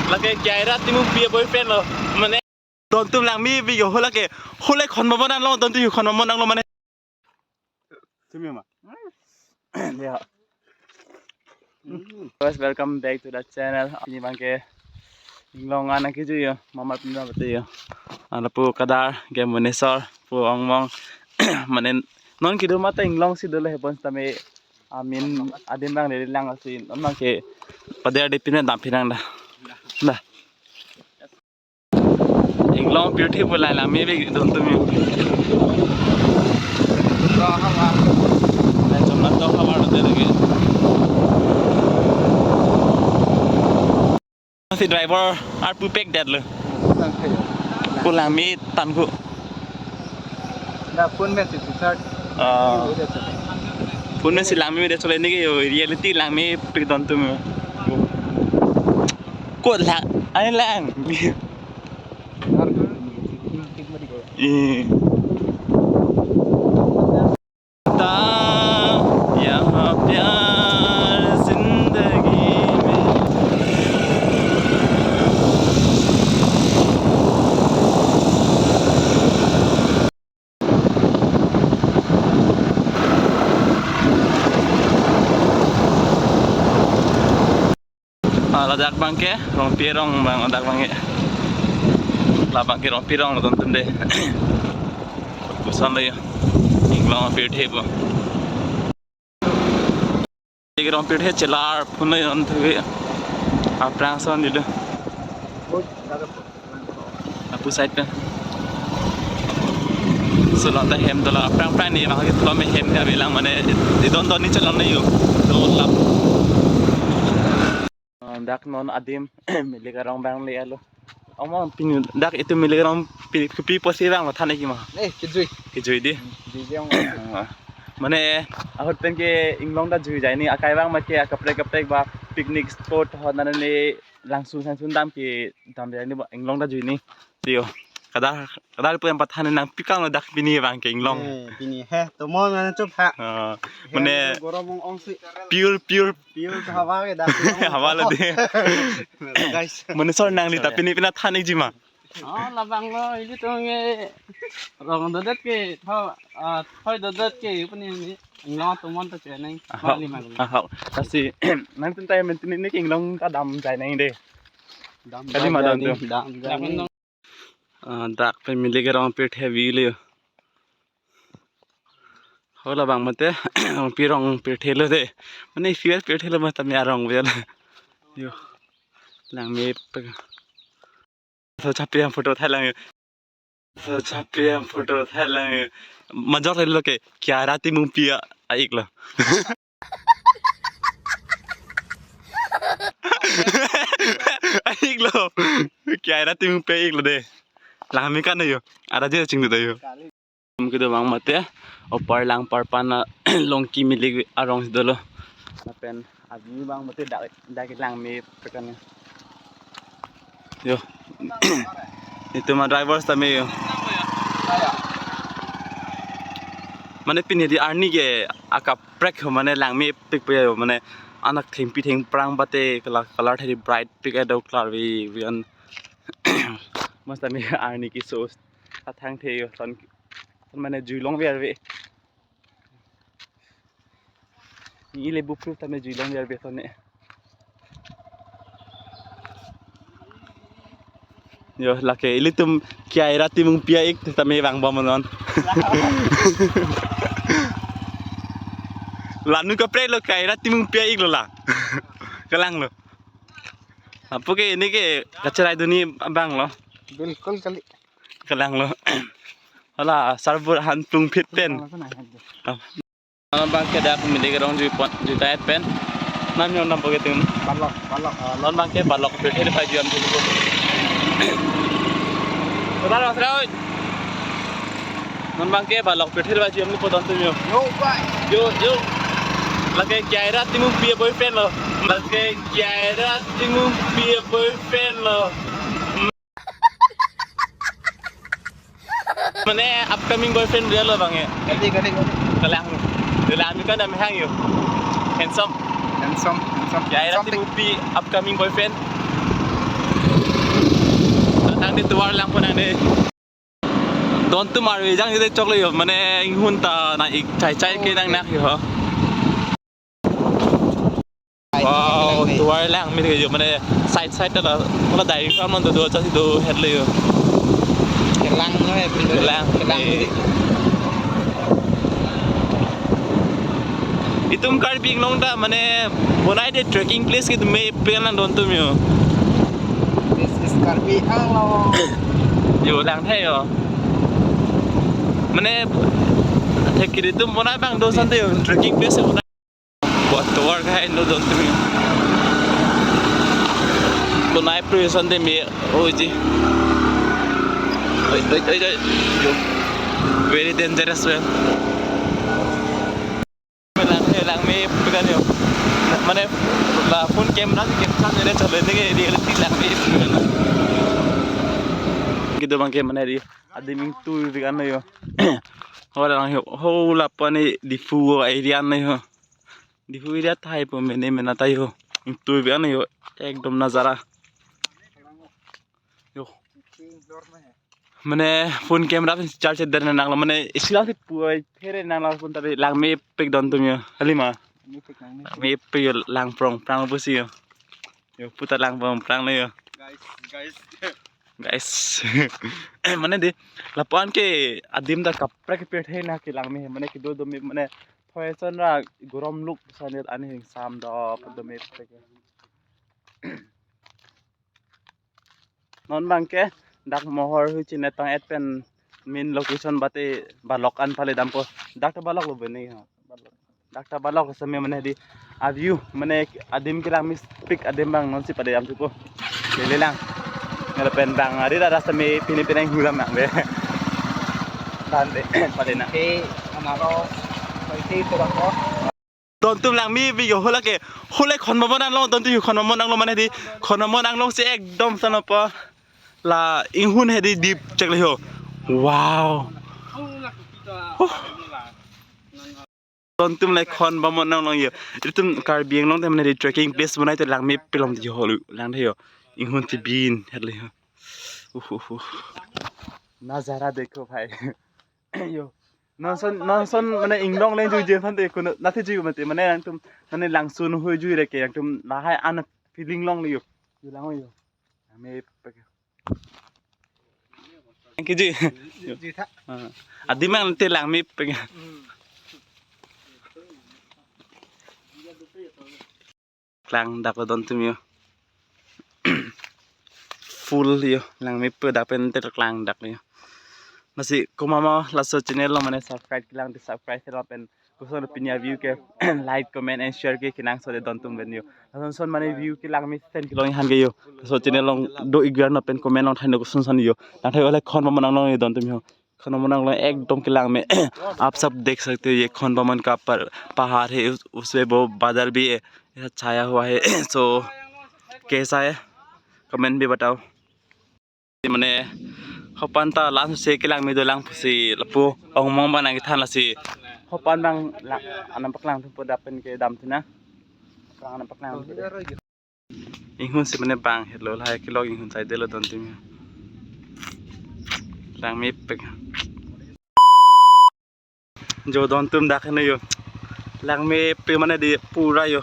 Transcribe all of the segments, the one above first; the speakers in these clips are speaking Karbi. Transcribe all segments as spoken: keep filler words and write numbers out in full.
Lake Kiara Timungpi boyfriend lo. Mane don atum langme bi yo, ho lake, ho lake khon bomnanglo, don atum khon bomnanglo mane. Tumi ma. Ya. Guys, welcome back to the channel. Pini abangke inglong an nangkejui yo, mama pini abang yo. Lapu kadar ke Bhubaneswar, pu Ongmong. Mane non kedo mate inglong si dolo he bon tame amin adim abang le lang asi non abangke pader de pine dam pinang da. Da. Inglong pirthe pu lang langme bi don atum yo. Lai chom na to khabar de lagi. Si driver ar pu pek det lo. Pu langme tangku. Da phone message start. Ah. Phone message langme de chole ni ke yo reality langme pek don atum yo. Ko lang, ai lang. Ar ko. Eh. था यहाँ प्यार जिंदगी में। Ah, ladak abangke Rongpi arong abang ladak abangke. La abangke Rongpi arong lo don atum de. Koson lo yo. Inglong pirthe pu. Inglong pirthe chelar phun lo yo don atum ke. Aphrang ason dilo. Lapu side pen. Sulon ta hem dola aphrang aphrang ni mangke thom hem ke avelang mane idon don ni chelong ni yo. Do lap. Ah, dak non adim Milik arong abang le alo. Amo pini dak itum Milik arong pi pi posi abang lo than ki ma. Eh, kejui. Kejui di. Kejui di ong. Ah. Mane ahut pen ke inglong ta jui jai ni akai abang ma ke akaprek kaprek ba picnic spot ho nane langsun sangsun dam ke dam jai ni ba inglong ta jui ni. Tiyo. Kadar kadar pu yang pathan nangpi kang lo dak pini abangke inglong. Eh, pini he, tomon mane chup ha. Ah, he, mane borom ong ong si. Pure pure. Pure hawa ke dak. Hawa lo de. Guys. Mane sor nangli ta pini pina than ik ji ma. Oh, labang lo, ili tong e. Rong dodet ke, tho, ah, thoi dodet ke, pini ni. Inglong tomon ta cheneng. Ah, mali mali. Ah, lasi nangtum ta mentini ni inglong ta dam jai nang de. Dam kali ma dam dam tu. Dam jai nang. Ah, dak pen Milik arong pirthe view lo. Ho labang mate Rongpi arong pirthe lo de. Mane fiel pirthe lo mate me arong vel. Yo. Langme pek. So chapi ang photo thai lang yo. So chapi ang photo thai lang yo. Majok lo ke Kiara Timungpi a-ik lo. A-ik lo. Kiara Timungpi a-ik lo de. Langme kan yo. Ada je chingdu da yo. Tum kedo abang mate opar lang par pana Longki Milik arong si dolo. Lapen abi abang mate dak dak langme pekan. Yo. Itum a-drivers tame yo. Mane pini di arni ke akaprek ho mane langme pik pe yo mane anak thengpi thengphrang bate kala color thari bright pik ado klar vi vian. Mas tame arni ki so athang the yo son mane jui long ver ve. Ni le bupru tame jui long ver ve son ne. Yo lake ilitum Kiara Timungpi a-ik tame vang bom non. Lanu kaprek lo Kiara Timungpi a-ik lo la. Kalang lo. Apo ke ini ke kacherai duni abang lo. Bilkul kali. Kalang lo. Hala sarbur han plung phit pen. Non abangke dak Milik arong jui pon jui tayat pen. Nam yon nam poke tum. Balok, balok. Ah, non abangke balok pirthe pai jui am tu. Saudara, saudara, oi. Non abangke balok pirthe pai jui am tu poton tum yo. Yo, bye. Yo, yo. Lake Kiara Timungpi boyfriend lo. Lake Kiara Timungpi boyfriend lo. Mane upcoming boyfriend dia lo abang ya. Kali, kali, kali. Kalang. Dia langme kan dam hang yo. Handsome. Handsome, handsome. Kiara Timungpi upcoming boyfriend. Tovar lang pon nang de. Don atum arve jang jete choklo yo, mane inghun ta nang-ik chai chai ke nang nak yo. Wow, tovar lang mi yo, mane side side ta la, mane dairy farm do do chasi do het lo yo. Kelang lo ya, pintu. Kelang. Kelang. Eh. Itum Karbi Anglong ta mane bonai de trekking place ke mepik lang don atum yo. This is Karbi Anglong. Yo, lang the yo. Mane thek kiri atum bonai abang do asonte yo, trekking place yo. Buat tovar kahai no don atum yo. Bonai pre asonte me, oh ji. Oi, oi, oi, oi. Yo. Very dangerous, man. Lang, lang mepik an yo. Mane la phone camera si capture nang chalo, ne ke reality lang mepik an. Kedo abang ke mane di adim ingtuipik an yo. Ho lang yo, ho lapu ani Diphu area an yo. Diphu area tahai po mene mena ta yo. Ingtuipik an yo. Ekdom nazara. Yo. Mane phone camera pen charge der nang lo, mane isi lang si puai phere nang lo, pon ta lang mepik don atum yo. Halima. Mepik nang ni. Mepik yo, lang prong prang pusi yo. Yo, puta lang prong prang lo yo. Guys, guys. Guys. Eh, mane di lapu an ke adim ta kaprek kaprek the na ke lang me, mane kedo do me, mane thoi son ra gorom luk sanit ani hing sam do do mepik. Non abang ke dak mohor hui chinetang et pen main location bate balok an pale dampo. Dak ta balok lo bene ha. Dak ta balok seme mane di a view mane adim kelang mepik adim abang non si pade dampo. Lele lang. Ngala pen bang ari rada seme pini pini hulam nang de. Dan de pade na. Te anaro. Te to ko. Don atum lang mepik yo, hala ke, hala Khon Bamon Anglong don atum yo, Khon Bamon Anglong mane di, Khon Bamon Anglong si ekdom sano pa la inghun he di dip chek le ho. Wow. Huh. Don atum le Khon Bamon Anglong yo. Itum Karbi Anglong te mane di trekking place bonai te lang mepik long yo holu, lang the yo. Inghun ti bin het le ho. Uh, uh, uh. Nazara dekho bhai. Yo. Non ason, non ason mane inglong leng juije asonte kuno nathi juije mate mane nangtum mane langsun hui juire ke nangtum lahai an feeling longle yo. Yo lang yo. Mepik. Thank you ji. Yo. Ji tha. Ah. Adim ang te lang mepik. Hmm. Klang dak lo don atum yo. Full yo, lang mepik dak pen te klang dak yo. Lasi komat ma laso channel along mane subscribe kelang te subscribe kelang pen koson pini a view ke like, comment and share ke kenangsot de don atum pen yo. Lason son mane view kelang mesen kelong han ke yo. Laso channel along do-ik gra non pen comment along than do koson son yo. Nang thai ole Khon Bamon Anglong yo don atum yo. Khon Bamon Anglong ekdom kelang me. आप सब देख सकते हो ये खोन बमन का पर, पहाड़ है, उस, उसमें वो बादल भी है, ऐसा छाया हुआ है। So कैसा है, कमेंट भी बताओ। Mane hopan ta lang se kelang me dolang pusi lapu ong mong bang nang kethan lasi hopan bang lang anam paklang thumpo dak pen ke dam thuna. Paklang anam paklang. Inghun si mane bang helo lahai kelok inghun sai delo don atum yo. Lang mepik. Jo don atum dak heno yo. Lang mepik mane di pura yo.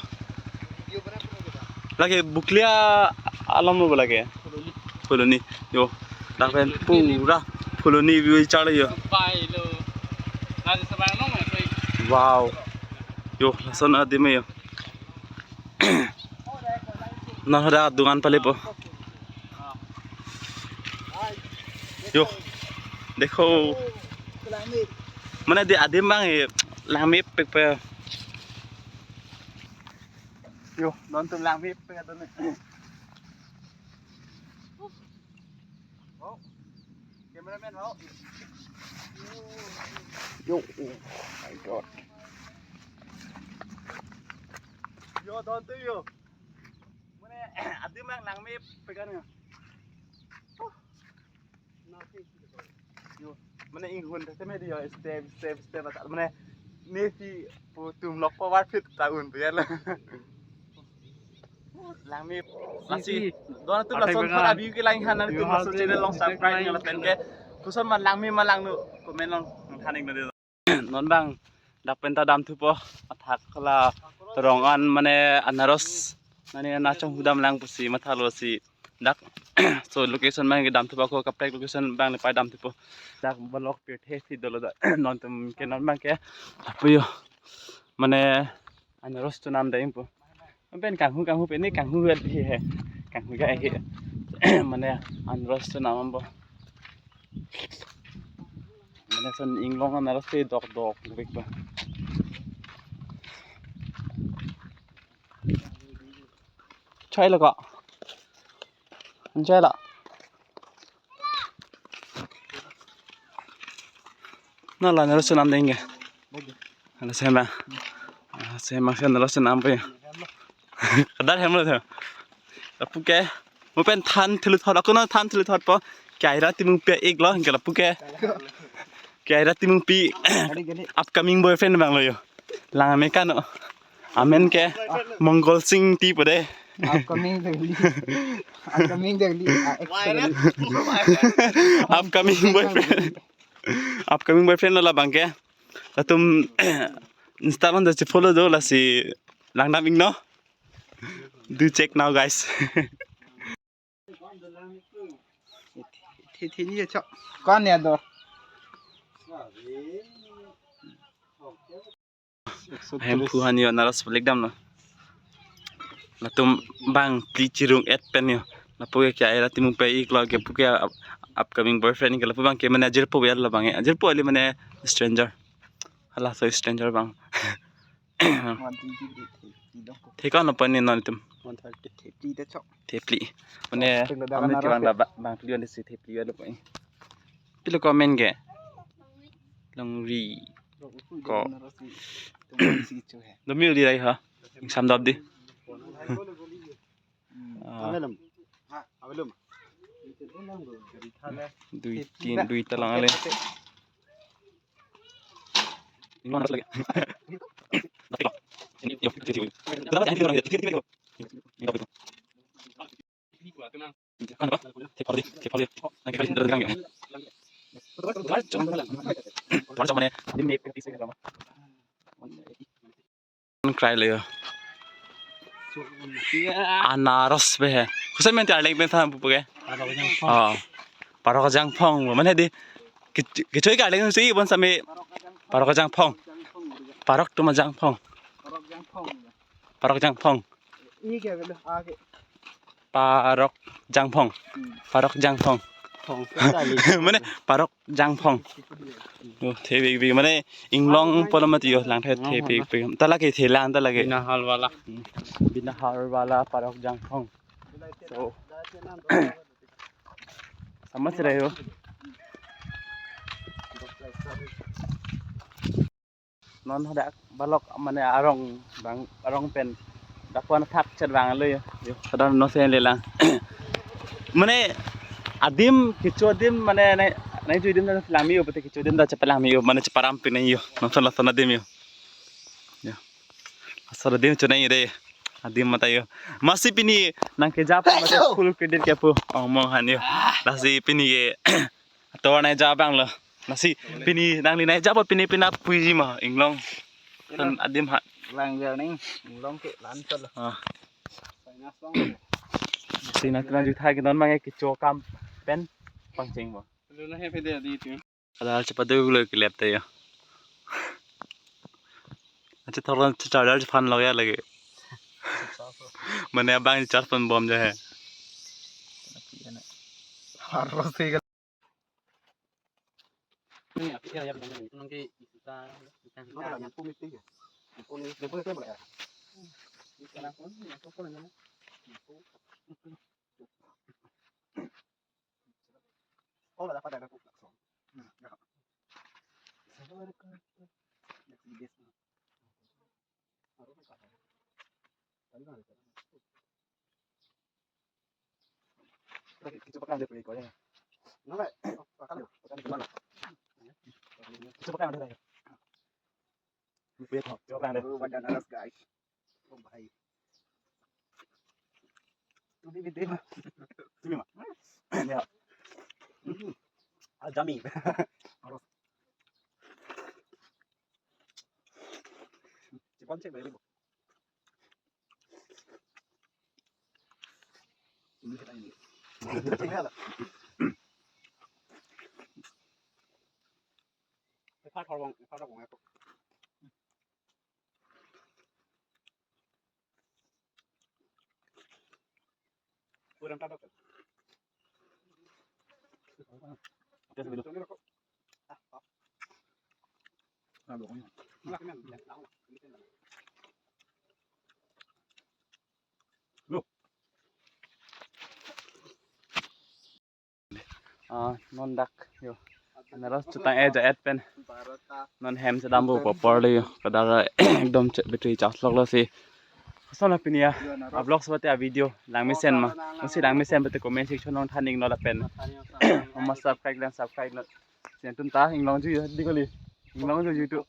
Lake Buklia along lo lake. Phuloni yo. Dak pen pura Phuloni view char yo. Wow. Yo lason adim yo. Non hadak dungan palepo. Yo. Dekho. Mane di adim bang e lang mepik pe. Yo, don atum lang mepik don. Oh. Cameraman ho. Yo, oh my God. Yo, don atum yo. Mane adim bang lang mepik an yo. Yo, mane inghun ta seme di yo step step step ata mane nesi pu tum lok po war phit ta un pe ya la. Langme, lasi, doan tu lason thot abi ke lang han, nanglitum laso channel along subscribe nang lapen ke. Koson ma langme ma langno, comment along than ik nang. Non bang dak pen ta damthupo, athak la terong an mane anaros, mane nangchonghu dam lang pusi mathalo si dak. So location bang ke damthupo, ko kaprek location bang le pai damthupo. Dak balok pirthe si dolo dak. Non tum ke non bang ke apuyo, mane anaros chonam dam ingpo. Pen kanghu kanghu pen ni kanghu vet hi he. Kanghu ga he. Mane anaros chonam dampo. Mane son inglong anaros si dok dok bik ba. Chai lo ko. Chai lo. Na la anaros chonam dam ke. Hala sema. Ah, sema ke anaros chonam pe. Kadar hem lo the. Lapu ke. Mo pen than thulu thot, ako na than thulu thotpo. Kya ira Timungpi ik lo, ke lapu ke. Kya ira Timungpi upcoming boyfriend bang lo yo. Lang ame kano. Amen ke Mongol Singh ti pode. Upcoming dagli. Upcoming dagli. Ah, ex dagli. Upcoming boyfriend. Upcoming boyfriend lo la bang ke. Latum Insta along da si follow do, lasi langdam ik no. Do check now, guys. Thi thi ni cho. Kon ya do. Hemphu han yo anaros palik dam lo. Latum bang phli chirung et pen yo. Lapu ke kya ira Timungpi ik lo ke pu ke up- upcoming boyfriend ke lapu bang ke mane ajirpo ya lo bang, ajirpo ali mane stranger. Hala so stranger bang. One twenty, thirty dok. Thek an lo pen ni non itum. One thirty, thirty de cho. Thepli. Mane Oh, pilo da amit ke bang anaros da ya? Ba- bang phli wan si thepli ya lo pen. Pilo comment ke. Longri. Ko. Domi uli rai ha. Ingsam dap di. Ah. Avelum. Ha, avelum. Dui tin, dui talang ale. Ini mana lagi? Ini, yo, ini, ini. Kan apa? Thepli, thepli. Nanti kali ini datang ya. Baru sama nih. Krai le yo. Anaros be he. Koson men ti arleng pen than pupu ke? Oh. Parok Jangphong. Mane di. Kech- kechoi ke arleng si bon sami. Parok Jangphong. Parok tu ma Jangphong. Parok Jangphong. Parok Jangphong. Parok Jangphong. Mane Parok Jangphong. Oh, thebik bik mane inglong polo mati yo, lang the thebik bik. Ta lake thelang ta lake. Bina Hal wala. Bina Hal wala Parok Jangphong. So. Sama sira yo. Non hadak balok mane arong bang, arong pen. Dak wan thak chet bang lo yo. Yo, kadang no sen le lang. Mane adim, kecho adim mane nai, nai ju adim da langme yo, pute kecho adim da chepalang me yo, mane cheparam pin yo. Non son la son adim yo. Yo. Asal adim chonai de. Adim mata yo. Masi pini nangkeja pa masi full credit ke pu. Oh, mong han yo. Lasi pini ke ator nai ja bang lo. Lasi pini nangli nai ja pa pini pina puji ma inglong. Tan adim ha. Lang ja ning inglong ke lan chot lo. Ah. Sai nas bang. Si nang tena jutha ke non mang ke kecho akam pen pangcheng bo. Lu na he pede di tu. Kadal chepadu lo kelep te yo. Acha thoron charger fan lo ya lagi. Mane abang charge pon bom ja he. Harus sih. Ini video. Ini, Mak. Ya. Ah, yummy. Chicken check, baby. Ini kita ini. Ini ada. Ini part one, part one ya. Kurang tatok. Ah, non dak yo. Anaros chutang-e ja-et pen. Non hem chedampo apor le yo. Kadar ekdom chet battery charge loklo si. Koson la pini a vlog sewate a video langmesen ma. Musi langmesen pute comment section along than ingno lapen. Mama subscribe lang subscribe non. Sen tun ta inglong ju yo di kali. Inglong ju YouTube.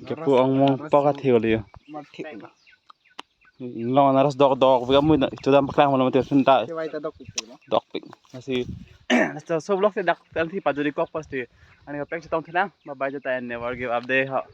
Kepu ong mong pok athe kali yo. Inglong anaros dok dok vika mui na chedam paklang malo mate sun ta. Kevai ta dok pik pik lo. Dok pik. Lasi lasi so vlog si dak tal si pajuri kok pasti. Ani kapek chetong thenang. Bye bye jata and never give up dei ho.